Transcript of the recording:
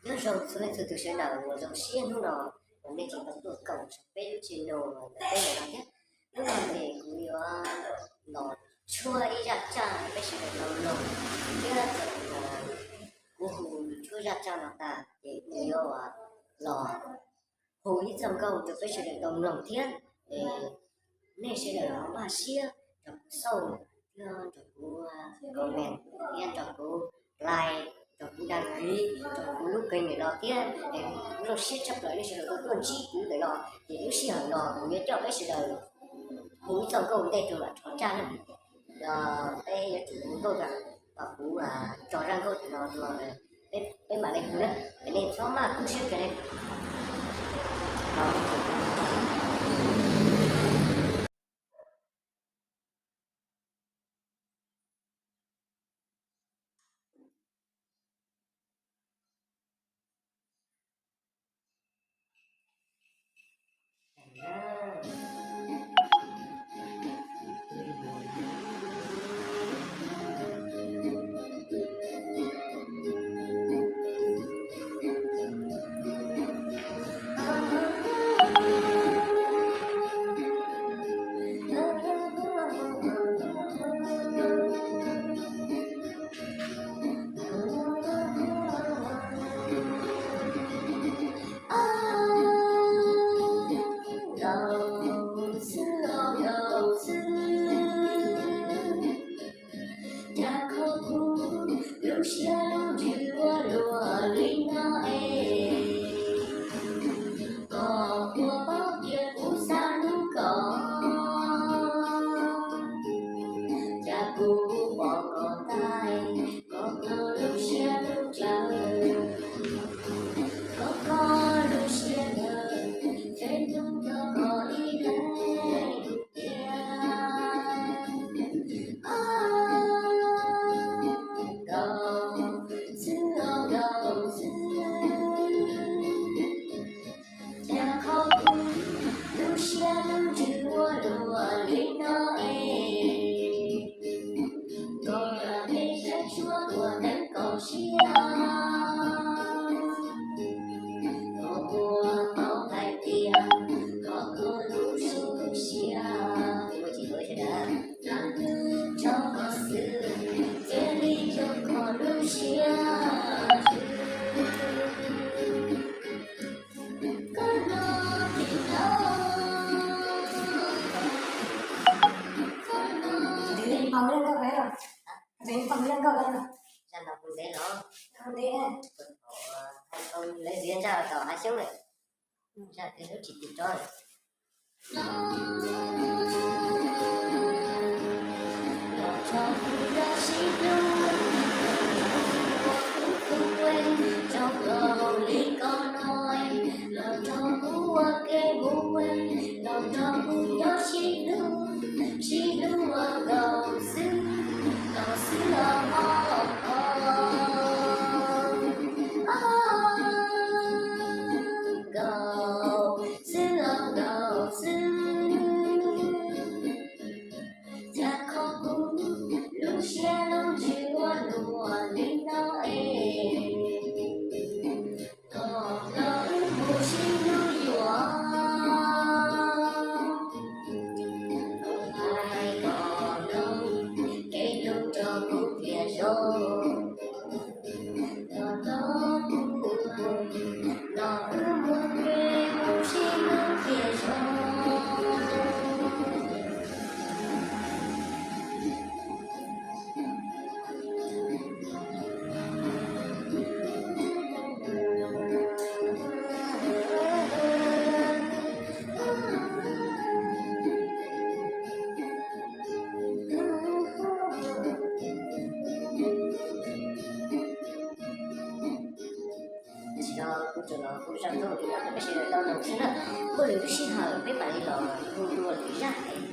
Nyob zoo txhua leej txhua tus sawv daws uas zoo siab hnub no uas nej tseem tau tuaj koom saib peb lub channel ntawm peb ntawm no thiab. Hnub no ces kuv yuav los tshuab ib zaj tsaj rau peb sawv daws tau mloog thiab. Kuv hu tshuab zaj tsaj no tas ces kuv yuav los hu ib txoj nkauj rau peb sawv daws tau mloog thiab. Nej sawv daws ho npaj siab rau kuv xauj thiab rau kuv comment thiab rau kuv like, rau kuv đăng ký, rau kuv lub kênh ntawm no thiab. Kuv zoo siab tshaj plaws nej sawv daws tuaj ntsib kuv ntawm no. Ces lub sij hawm no kuv yuav coj peb sawv daws hu ib txoj nkauj ntej rau mam rov tsaj na. Peb yuav tsum hu nkauj tas, kuv tso zaj nkauj no rau peb mam li hu na. Nej txhob maj kub siab kiag li. Cas kho kuv lub siab lub ntsws ua luaj li no es, koj puas paub tias kuv xav hlub koj? Cas kuv pom koj ntag, koj kho lub siab lub ntsws, koj kho lub siab ntawd, Facebook no koj ib leeg tiag. Nkaus xwb, nkaus xwb, cas kho kuv lub siab lub ntsws ua luaj li no es, koj lam me saib tshuab tuaj teev kaum siab. Koj puas paub hais tias koj hlub lub siab, txav twb tso koj xwb, cia li yog koj lub siab. Koj no tim no, koj no tim no. Zaj no kuv ntev los, lawv zia ntsaj tau hav xyoob lawm, ntsaj tej lub tsis tim tsob lawm. Nkaus xwb, nkaus xwb, cas kho kuv lub siab lub ntsws ua luaj li no es, koj los wb mus sib hlub yuav, hais kom zoo, kev hlub rau kuv thiaj zoo. Tsis yog kuv tsuas los hu zaj nkauj li no rau peb sawv daws tau mloog xwb na. Muaj lwm lub sij hawm peb mam li los hu dua lwm zaj es